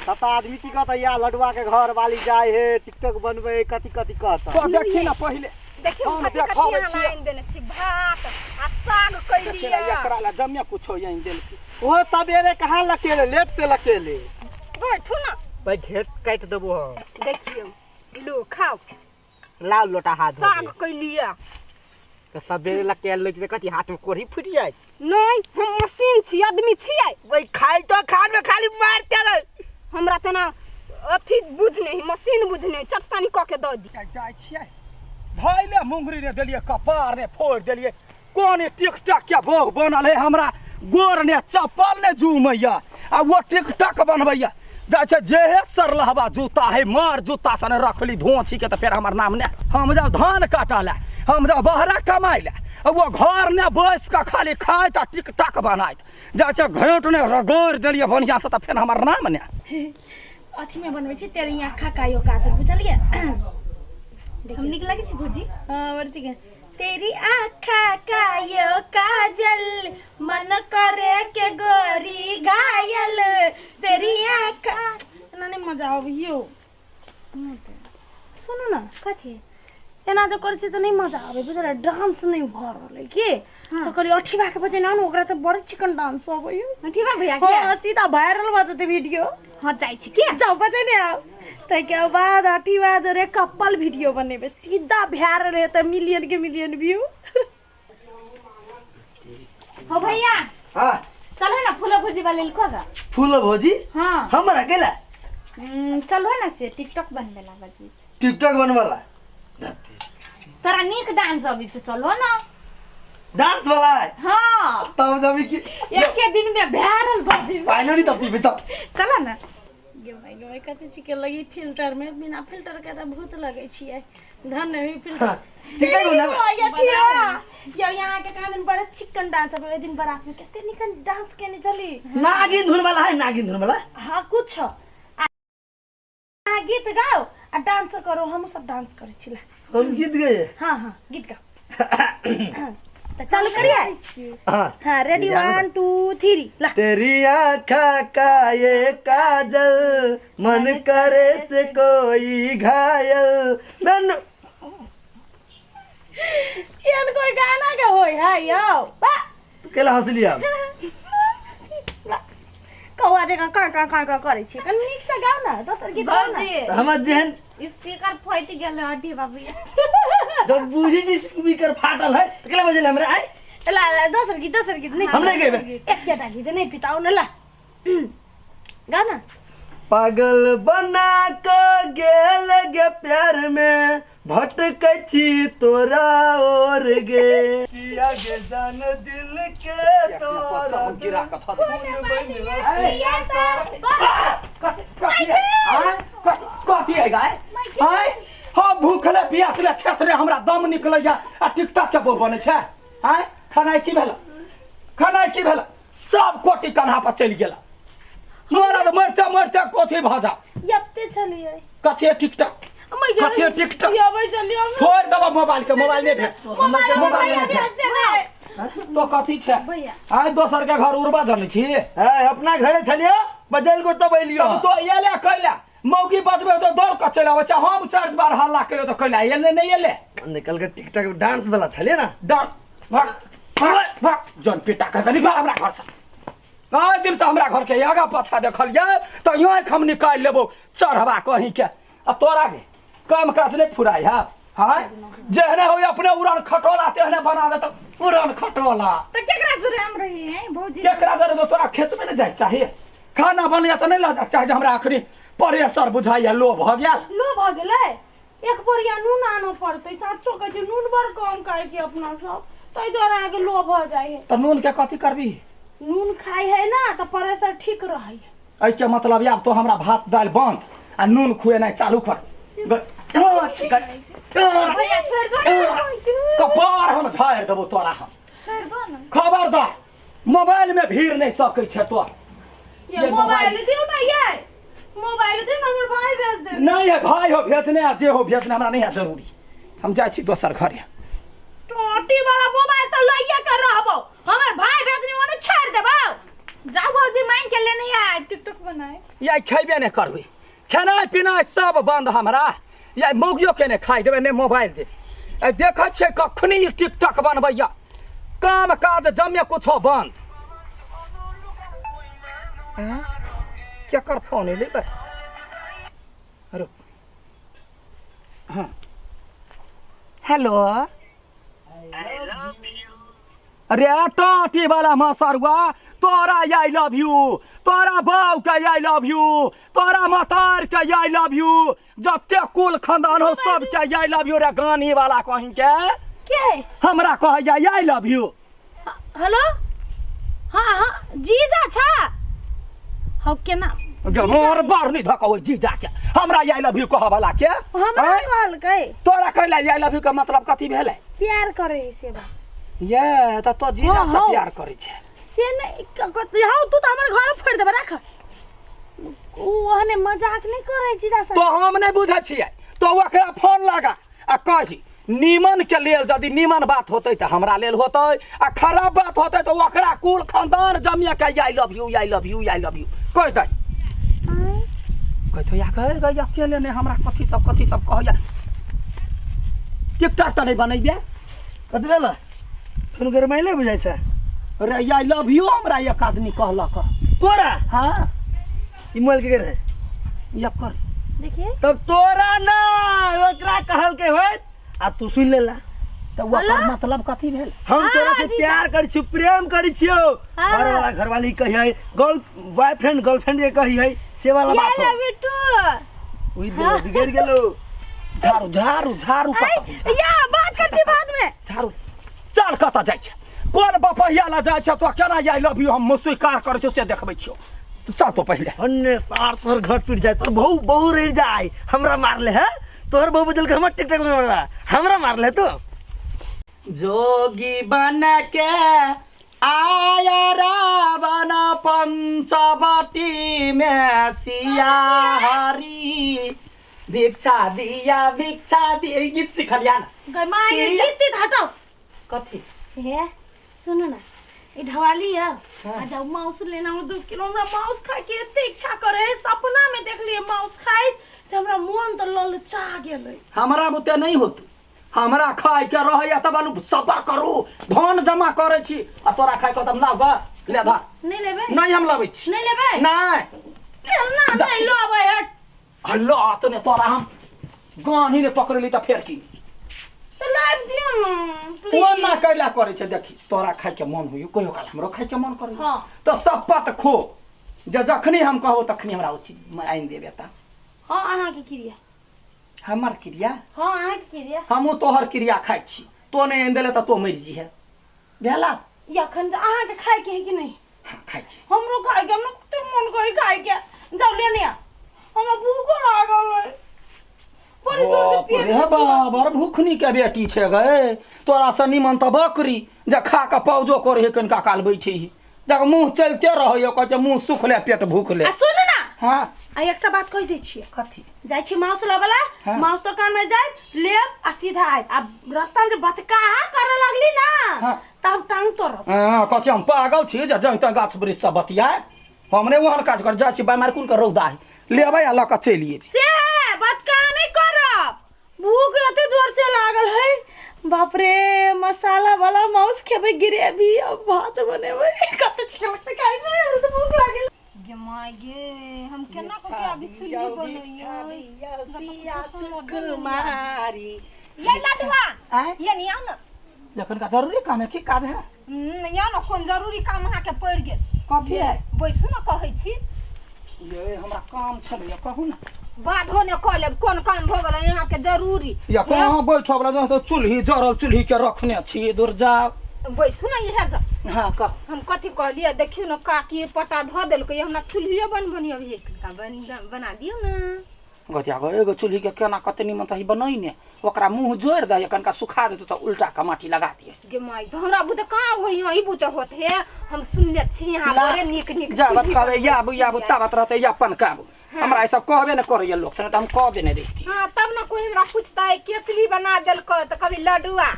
ततऽ आदमी की कहतै, या लडुआ के घर वाली जाय हे टिकटॉक बनबै, कथी कथी कहतै। तो देखी ना पहिले। देखियौ, हम कथी कथी देखाबै अहाँ छियै। आनि देने छी, भात आ साग। देखी ना। कैलियै। एकरा ला जमे कुछो आनि देलकै। ओहो सवेरे कहाँ लकेले, लेट से लकेले। बैठू ना। भाई, घेट काटि देबो हम। देखियौ, लो खाउ। लाउ लोटा, हाथ धो। साग कैलियै। तऽ सवेरे लकेल लैके तऽ कथी हाथ में कोढ़ी फूटि जाय? नहि, हम मशीन छी, आदमी छियै? वही खाई तो खान में खाली मारते रहे। हमरा तेना अथी बुझने ही, मशीन बुझने, चटसानी कऽ के दऽ दी। जाइ छियै, धैले मुंगरी ने देलियै, कपार ने फोड़ि देलियै। कोन टिकटक के बोह बनल है, हमरा गोर ने चप्पल ने जुमैया आ वो टिकटक बनबैया। जाइ छै जेहे सरलहबा जूता है, मार जूता सने रखली धोछी के, तऽ फेर हमर नाम ने। हम जाउ धान काटऽ लए, हम जाउ बहरा कमाइ लए। वो घर ने बैस कऽ खाली खाइत आ टिकटक बनाइत जाइ छै घेंट ने रगड़ि देलियै बढ़िआँसँ तऽ फेर हमर नाम ने अथी में बनबै छी तेरी आँखा का यो काजल बुझलियै। हम नीक लगै छी भौजी? हाँ बड़ ठीक है। तेरी आँखा का यो काजल मन करे के गोरी घायल तेरी आँखा। एना नहीं मजा आबियो। सुनू ना कथी एना जे करै छी तऽ नहि मजा आबै बुझलियै, डांस नहि भऽ रहल अइ की। तऽ कहलियै अठीबा के बजेने आनू, ओकरा तऽ बड़ चिकन डांस अबैया। अठीबा भैया के? हाँ सीधा वायरल भऽ जेतै वीडियो। हाँ जाइ छी के जाउ बजेने आउ। ताहिके बाद अठीबा जोरे कपल वीडियो बनेबै, सीधा वायरल हेतै, मिलियन के मिलियन व्यू। हो भैया हाँ चलो ना फूलो भोजी वाले लिखो गा। फूलो भोजी? हाँ। हमरा अकेला? चलो ना से टिकटॉक बनवेला बजी। टिकटॉक बनवाला? तोरा नीक डांस अबै छौ, चलो ना। डांस वाला है? हाँ। तब जब की एके दिन में वायरल भऽ जेबै। फाइनली तब पीबे चल। चलो ना। गे भाई गे भाई कते चिकन लगी फिल्टर में, बिना फिल्टर के त भूत लगै छियै। धन नहीं फिल्टर। हाँ, टिकटॉक बनाबे। या ठीक है। या यहाँ के कहाँ दिन बड़ा चिकन डांस अब दिन बारात में कते निकन डांस केने चली। नागिन धुन वाला है, नागिन धुन वाला? हाँ कुछ। आ गीत गाओ आ डांस करो, हम सब डांस करै छिला। हम गीत गए? हाँ हाँ गीत गाओ। तो चालू करिए। हाँ। हाँ रेडी 1 2 3 ला। तेरी आँखा का ये काजल मन करे से कोई घायल मन। एहन कोई गाना के होय है यौ। बा। केला हंसली आप? कौआ जकाँ काँ काँ काँ काँ करै छी, कनि नीक से गाउ ना, दोसर गीत गाउ ना। भौजी। हमर जेहन स्पीकर फटि गेल अठी बाबू। जब बुझी जी स्पीकर फाटल है त केला बजेले हमरा आइ? ला ला दोसर गीत, दोसर गीत नहीं। हम नहीं गेबे। एकटा गीत नहीं पिताउ न ला। गाउ ना। पागल बना क गेल गे प्यार में भटकै छी तोरा और गे। किया गे जान दिल के तोरा गिरा के थऽ दे। कथी है गाय? आय हम भूखले प्यासले खेत रे हमरा दम निकलैया आ टिकटॉक के बहु बनै छै। आय खेनाइ की भेल? खेनाइ की भेल? सब कोटी कन्हा पर चलि गेल। मरद मरते मरते कथी भऽ जाओ। यत्ते छलियै। कथी टिकटॉक? कथी टिकटॉक? फोड़ देबो मोबाइल के, मोबाइल नहि भेट। मोबाइल नहि भेट। तो कथी छै? आय दोसर के घर उड़बा जनै छी? है अपना घरे छलियो बजल को तब एलियो। तब तो एले कैला मौगी बजबे तो दौड़ के चलि आबै छै। हम 4 बार हल्ला करियो तो कैला एले नहि एले। निकल के टिकटॉक डांस वाला छलिए ना। डांस भाग भाग भाग जन पिटा के कनि भाग हमरा घर से। आइ दिन से हमरा घर के आगा पाछा देखलियै तऽ आँखि हम निकालि लेबो चढ़बा कहीं के। आ तोरा के काम काज नहि फुराइ है? हाँ जेहने हो अपने उड़न खटोला तेहने बना देत उड़न खटोला। तऽ केकरा जोरे हम रही हैं भौजी? केकरा जोरे? तोरा खेत में नहि जाय चाही, खाना बनैया तऽ नहि लऽ जाय चाही जे हमरा अखनी प्रेशर बुझाइया लो भऽ गेल। लो भऽ गेलै? एक बोरिया नून आनऽ पड़तै। साचो कहै छी नून बड़ कम खाइ छी अपना सब, ताहि दुआरे अहाँके लो भऽ जाइ है। तऽ नून के कथी करबी? नून खाइ है ना तऽ प्रेशर ठीक रहै है। एहिके मतलब आब तो हमरा भात दालि बंद आ नून खुएनाइ चालू कर। भैया छोड़ि दो ना। कपार हम झाड़ि देबो तोरा हम। छोड़ि दो ना। खबरदार मोबाइल में भीड़ नहीं सकै छै तोर। ये मोबाइल दियौ ना, ये मोबाइल दियौ ना, हमर भाई भेज दे। नहीं है भाई हो भेजने आ जे हो भेजने हमरा नहीं है जरूरी। हम जाइ छी दोसर घरे। टोटी वाला मोबाइल तऽ लइए के रहबो, हमर भाई भेजने ओने छोड़ि देबौ। जाओ भौजी मांग के लेने आय टिकटॉक बनाए। या खेबे नहीं करबी, खेनाइ पिनाइ सब बंद हमरा। या मौगियो के नहीं खाइ देबै, नहीं मोबाइल दे। देखै छियै कखनी टिकटॉक बनबैया, काम काज जमे कुछो बंद। केकर फोन एलै बे? रुक। हाँ हेलो। अरे टाटी वाला मसरुआ तोरा I love you, तोरा बाऊ के I love you, तोरा मतार के I love you, जते कुल खानदान हो सब के I love you. रे गानी वाला कहीं के के है? हमरा कहैया I love you. Hello. हाँ हाँ जीजा छा हौ केना मोर बार नहीं धकबै जीजा के, हमरा I love you कहऽ वाला के। हमरा कहलकै। तोरा कहला I love you के मतलब कथी भेलै? प्यार करे है से बा। ये त तो जीजा हाँ, से हाँ। प्यार करै छै। से नहीं हौ, तू तऽ हमर घर फोड़ि देबै, राख। ओ ओहने मजाक नहि करै जीजा से। तो हम नहि बुझै छियै, तो ओकरा फोन लगा आ कही नीमन के लेल यदि नीमन बात होतै तऽ हमरा लेल होतै, आ खराब बात होतै तऽ ओकरा कुल खानदान जमिया के I love you, I love you, I love you कहि दै। कहै या कहे गै अकेले नहि हमरा कथी सब कहैया। टिकटॉक तऽ नहि बनैबे। कथी भेल? फोन गरमाइले बुझाइ छै। रे I love you हमरा एक आदमी कहलक। तोरा? हाँ। ई मोबाइल के रहे? एकर। देखिए। तब तोरा ना ओकरा कहलके होइत आ तू सुन लेला। तऽ ओकर मतलब कथी भेल? हम तोरा से प्यार करै छियौ, प्रेम करै छियौ। घर वाला घरवाली कही है, गर्ल बॉयफ्रेंड गर्लफ्रेंड के कही है, से वाला बात हो। बिट्टू उई देलो बिगड़ गेलो। झाड़ू झाड़ू झाड़ू कतऽ? या बात कर छी बाद में। झाड़ू चल कतऽ जाइ छै? कोन बपहिया ला जाइ छै? तो केना I love you हम स्वीकार करै छियौ से देखबै छियौ। चल तो पहिले। अन्ने सार तोहर घर टूट जाए, तोहर बहु बहु रह जाए। हमरा मारले है तोहर बहु, बदल के हमर टिकटॉक में मारला, हमरा मारले तो। जोगी बन के आया रावण पंचवटी में सिया हरी भिक्षा दिया भिक्षा दिया। ई गीत सिखलिया ना? गै माय, ये गीत तीत हटाओ। कथी? हे सुनू ना, ई ढवाली है आ जाओ मांस लेना हो 2 किलो। हमरा मांस खाए के एते इच्छा करे है, सपना में देख लिए मांस खाइत से हमरा मन तो ललचा गेलै। हमरा बुते नहीं होत, हमरा खाए के रहैया तब आलू सबर करू, धन जमा करै छी आ तोरा खाए के तब ना बा ले धर। नहीं लेबै? नहीं हम लबै छी। नहीं लेबै? नहीं। केना नहीं लेबै? हट। हल्लो तने तोरा हम गानी ने पकड़ली त फेर की तो लाइव दियो ना प्लीज। ओ ना कैला करै छै? देखी तोरा खाए के मन होइयो, कहियो काल हमरो खाए के मन करै। हाँ। तो शपथ खो जे जखनी हम कहबो तखनी हमरा ओ चीज आनि देबे त। हाँ अहाँ के क्रिया। हमर क्रिया? हाँ अहाँ के क्रिया। हमहूँ तोहर क्रिया खाइ छी, तो नहीं आनि देले त तो मरि जीहे। भेला? अखन अहाँ के खाए के है कि नहीं? हाँ खाइ के। हमरो खाए के, हमरा कते मन करे खाए के। जाओ लेने आ, हमरा भूखो लागल है बड़ी जोर से। बाप पेट रे बाबर, भूखनी के बेटी छै गए। तोरा से निमन तऽ बकरी जे खा के पौजो करे है कनिका काल बैठे ही, जब मुँह चलते रहै, कहै छै मुँह सुखले पेट भूखले। आ सुनू ना। हाँ। आ एकटा बात कहि दै छियै। कथी? जाइ छी मांस लबला। हाँ। मांस दोकान में जायब, लेब आ सीधा आयब। आ रास्ता में जे बतकाहा करे लगली ना, हाँ। तब हम टांग तोड़ब। हाँ, कथी हम पागल छी जे जहि तहि गाछ वृक्ष सब बतियाए? हम नहि ओहन काज कर जाइ छी। बामार कोन के रौदा है, लेबै आ लऽ कऽ चलि एबै। से है बतकाहा नहीं करब। भूख एते जोर से लागल है, बाप रे। मसाला वाला मांस खेबै, ग्रेवी और भात बनेबै, कते अच्छा लगतै खाइ में। हमरा तऽ भूख लागल। गे my गे, हम केना कऽ के अभी चुल्ही बनैयै? कुमारी ये लडुआ, आँय? ये नहीं आओ ना। जखन का जरूरी काम है, की काज है? या ना कोन जरूरी काम अहाँके पड़ि गेल? कथी है? बैसू ना कहै छी। ये हमरा काम छलैया, कहू ना। बाधो ने कऽ लेब, कोन काम भऽ गेलै अहाँके जरूरी? या कहाँ बैठब ला? तो चूल्ही जरल चूल्ही के रखने छी, दूर जाओ। बैसू ना इहे जा। हाँ कह। हम कथी कहलियै, देखियौ ने काकी पटा धऽ देलकै, हमरा चूल्हिए बनबनी अभी कनिका बना दियौ ने। गतिया गो एगो चूल्ही के केना कते निमन तही बनैने, ओकरा मुंह जोड़ि दे, कनिका सुखा देतौ तऽ उल्टा के माटी लगा दिए। गे माई, तऽ हमरा बुते कहाँ होई? ई बुते होत हे। हम सुनने छी यहाँ बड़े नीक नीक जाबत चूल्ही कहबै बनबै याबू याबू छियै। ताबत रहतै अपन काबू। हमरा ई सब कहबे ने करैया लोक से, तऽ हम कह देने रहिती। हाँ तब ने कोई हमरा पूछतै के चूल्ही बना देलकै, तऽ कभी लडुआ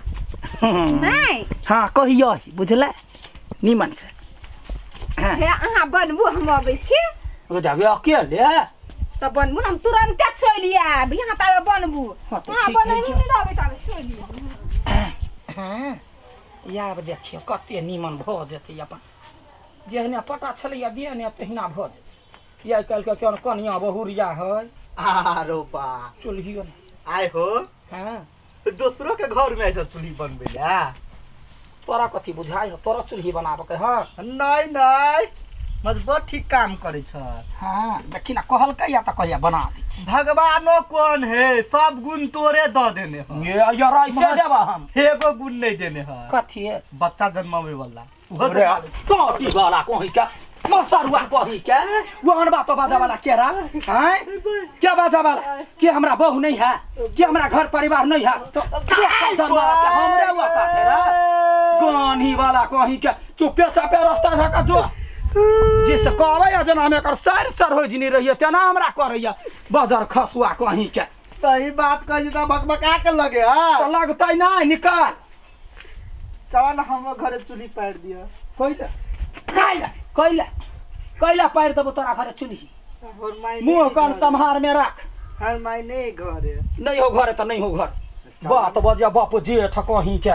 नहीं। हाँ कहियो बुझलै निमन से। हाँ। हे अहाँ बनबू, हम अबै छी। ओ जाबे अकेले? तऽ बनबू ने, हम तुरन्ते चलि आयब। यहाँ ताबे बनबू। हाँ, तऽ अहाँ ठीक है बनैबू जी। नहि रहबै ताबे चलि आयब। हाँ आब देखियौ कते निमन भऽ जेतै। अपन जेहने पटा छलैया देने तहिना भऽ जेतै। आइ काल्हिके केहन कनिया बहुरिया है। आरो बा चूल्हियो ने आय हो। हाँ दोसरो के घर में ऐसा चूल्ही बनबै ला? तोरा कथी बुझाइ हो? तोरा चूल्ही बनाबऽ के है? नहीं नहीं, मजबूत ठीक काम करे छ। हाँ देखी ना, कहलकै या तऽ कहिया बना दै छी। भगवानो कौन है, सब गुण तोरे द देने है। ये यार ऐसे देबा हम एगो गुण नहीं देने है। कथी है? बच्चा जन्मावे वाला। उहो रे टोटी वाला कोही का मसरुआ कही के वहन बात बाजा वाला केरा हैं क्या बाजा वाला के हमरा बहू नहीं है के हमरा घर परिवार नहीं है तो जन्म वाला के हमरे हुआ का फेरा गानी वाला कही के चुपे चापे रास्ता धका जो जिस कहबै आ जेना हम एकर सर सर हो जिनी रहिए तेना हमरा करैया बजर खसुआ कहीं के सही बात कही त भकभका के लगे हां तो लगतै नहीं निकाल चल ना हम घरे चूल्ही पार दिया कैला कैला कैला कैला पारि देबो तोरा घरे चुल्ही हमर माई मुंह कान सम्हार में राख हर माई नहीं घरे नहीं हो घरे तो नहीं हो घर बात बजिया बाप जेठ कहीं के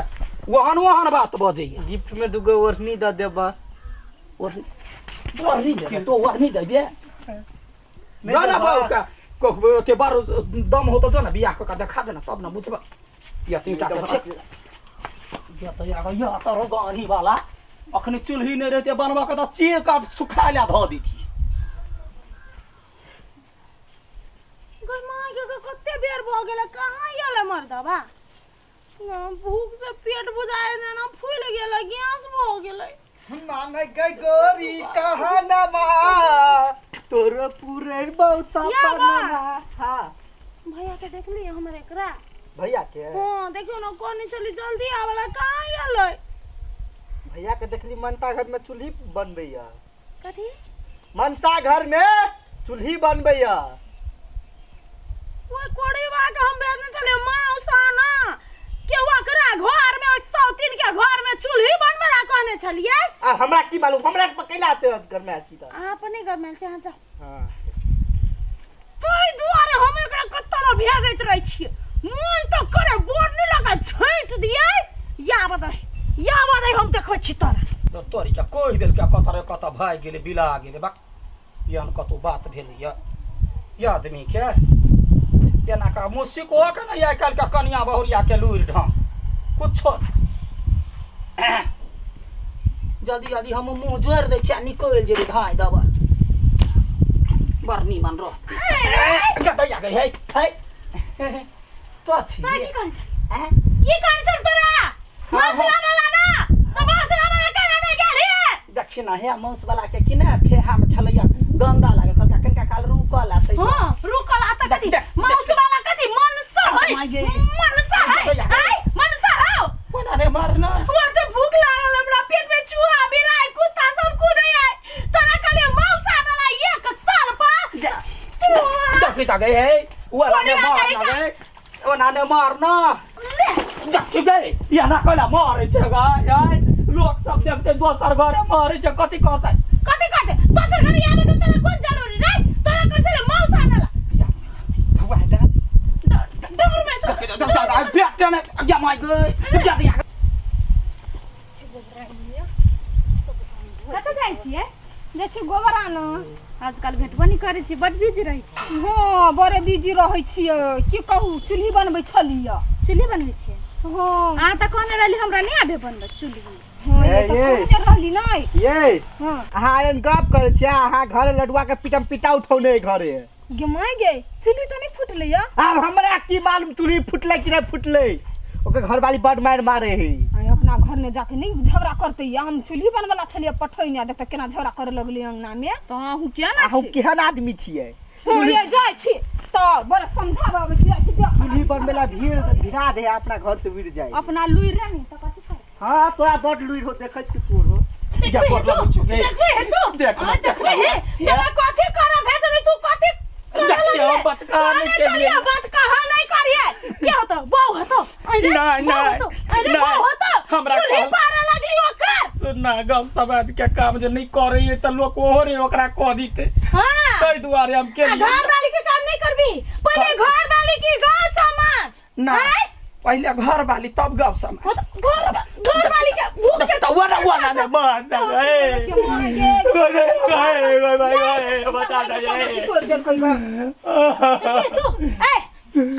ओहन ओहन बात बजैया गिफ्ट में दुगो ओढ़नी द देबा ओढ़नी ओढ़नी देबे तो ओढ़नी देबे नहीं जाना देबा। बाबू का कहबे ओते बार दम हो तो जो ना बियाह क के देखा देना तब ना बुझबा या तीन टा के छेक या तो या या तो रो गानी वाला अखनी चूल्ही नहीं रहते बनवा के तो चीर का सुखा ला धो दी थी गई माँ के के कते बेर भऽ गेलै कहाँ गेलै मर्दबा ना भूख से पेट बुझाए ना ना फूलि गेलै गैस भऽ गेलै माने गई गोरी कहा ना मा तोर पूरे बहुत या सपना बा। हां भैया के देखली हमर एकरा भैया के हाँ देखियो ना कोनी चली जल्दी आवेला कहाँ गेलै भैया के देखली मनता घर में चूल्ही बनबैया कथी मनता घर में चूल्ही बनबैया ओए कोड़ीवा के हम भेजने छलियै माउसाना के ओकरा घर में ओइ सौतीन के घर में चूल्ही बनबे ला कहने छलियै आ हमरा की मालूम हमरा के कैला आते घर में आছি त अहाँ अपने घर में से अहाँ जाओ हां ताहि दुआरे हम एकरा कतऽ ने भेजैत रहै छियै मन तऽ करे बोर्ड लगा छाँटि दियै या बदै या बदै हम देखबै छी तोरा तोरी के कहि देलकै कतऽ रे कतऽ भागि गेलै बिला गेलै बक एहन कतौ बात भेलैया ये आदमी के एना का मुसिक हो के नहीं आइ काल्हि के कनिया बहुरिया के लूरि ढंग कुछो नहि। जल्दी जल्दी हम मुँह जोड़ि दै छियै आ निकलि जेबै धाँइ दबर बड़ नीमन रहतै गदैया गई है है तो छी तोरा की कहने छल की कहने छल तोरा मसला वाला ना तऽ मसला वाला केना नहि गेलही देखी ना हे मांस वाला के कि ना ठेहा में छलैया गंदा लागे कहलका कनिका काल रुकल आ तै हाँ रुकल आ तऽ कथी देख, देख। माउस वाला कथी मनसा है माय गे। मनसा है गैया, गैया। आय मनसा हौ कोना रे मारना वो तो भूख लागल हमरा पेट में चूहा बिलाई कुत्ता सब कूदे आय तोरा कहलिए मौसा वाला एक साल पर देखी त गई है वाला ने कोने मारना कहिका? गई ओना ने मारना देखी गई एना कहला मारे छै गाय आय लोक सब देखते दोसर घरे मारे छै कथी कहतै कथी कहते दोसर घर आवे के तोरा कोन जरूरी रे तोरा कहै छले मौसा आनला भगवान डर जबर में तो देखी त पेट ने या my गई जा दिया कतऽ जाइ छियै जाइ छियै गोबर आनऽ आजकल भेटबो नहि करै छियै बड बिजी रहै छियै हँ बड़े बिजी रहै छियै की कहू चूल्ही बनबै छलियै चूल्ही बनबै छियै हँ अहाँ तऽ कहने रहली हमरा नहि आबे बनबै चूल्ही हँ ए, ये तऽ ए। कहने रहली नहि ये हँ अहाँ एहन गप करै छियै अहाँ घरे लडुआ के पिटम पिटा उठौने घरे गे माय गे चूल्ही तऽ नहि फुटलै या आब हमरा की मालूम चूल्ही फुटलै कि नहि फुटलै ओकर घरवाली बड मारि मारे है आइ अपना घर में जाके नहीं झगड़ा करते या हम चूल्ही बनबला छलियै पठैने देखते केना झगड़ा करे लगलै अंगना में तऽ अहूँ किया ना अहूँ छी केहन आदमी छियै हँ, ये जाइ छी तऽ बड़ा समझाबे आबै छी जाइ छी देख चूल्ही बनबेला भीड़ भिड़ा दे अपना घर से उड़ जाए अपना लुरि रहे ने तऽ कथी करबै हाँ तोरा बड लुइर हो देखै छी तोरो जा देखबे गोर लगै तू छियौ गे। देखबे हे तू देख हाँ, ले, देख देखबे ले। हे तोरा कथी करब भेजने तू कथी करे देखियौ, लगले? बात कहाँ नहि कहने केलियै। छलियै, बात कहाँ नहीं करिए के होतो बहू होतो अरे नहीं, बहू नहीं, होतो अरे नहीं। बहू होतो हमरा चूल्ही कहल- पारे लगली ओकर सुनना गप समाज के काम जे नहीं करे तऽ लोक ओहो रे ओकरा कह दीते हाँ ताहि दुआरे हम आ केलियै घर वाली के काम नहीं करबी पहले घर वाली की गांव समाज ना आँय? पहिले घर वाली तब गप समाज हाँ तो घर घर वाली के भूख के तऽ ओना ओना ने मार ना ए गे माय गे गए गए गए गए बता दे की तोड़ देलकै ग देखबे तू ए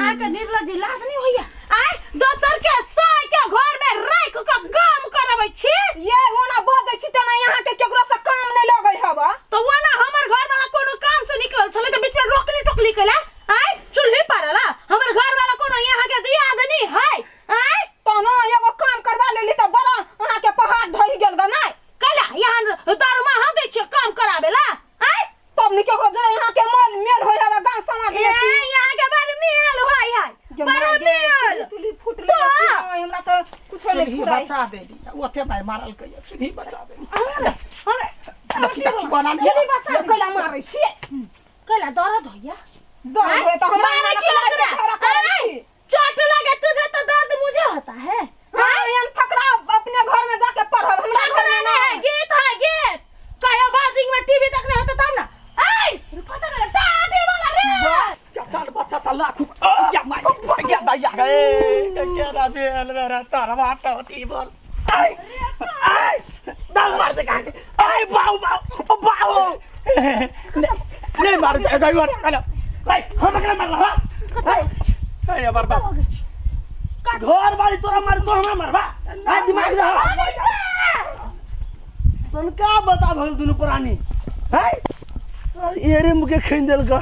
आके निर्लज लाज नहीं होइया आय दोसर के साय के घर में राख के काम करबै छी ये ओना बजै छी तेना यहाँ के केकरो से काम नहि लगै हवा तो वो ना हमर घर वाला कोनो काम से निकलल छलै त बीच में रोकली टोकली कैला आय चूल्ही पारला हमर घर वाला कोनो यहाँ के दिया आदमी है आय तहन एगो काम करवा लेली तऽ बड़ा अहाँ के पहाड़ ढहि गेल ग नहि कैला यहाँ दरमाहा दै छियै काम करा ओथे माय मारल कहिया चुन्ही बचा दे। अरे देखी देखी कोना नहीं। चुन्ही बचा कैला मारै छियै? कैला दर्द होइया? दर्द होय तऽ हमरा मारै छी मारै ओकरा। झगड़ा करै छी। चोट लगे तुझे तो दर्द मुझे होता है। हाँ, एहन फकरा अपने घर में जाके पढ़ब, हमरा घर में फकरा नहीं है, नहीं। गीत है गीत। कहियो बाजिंग में टीवी देखने होता तब ना। ऐ पता नहीं टाटी वाला रे। क्या साल बच्चा था लाख या my या दैया गे केरा बेल मेरा चरवा टोटी बोल। आय आय दाल मार दे कहाँ के। आय बाऊ बाऊ बाऊ। नहीं मार जाएगा ये वाला। भाई हम अकेला मारला हा। आय अरे बर्बाद। घर वाली तोरा मार तो हमरा मारबा। आय दिमाग रहा। सनका बता भल दुनु प्राणी। हाय एरे मुके खैन देल का।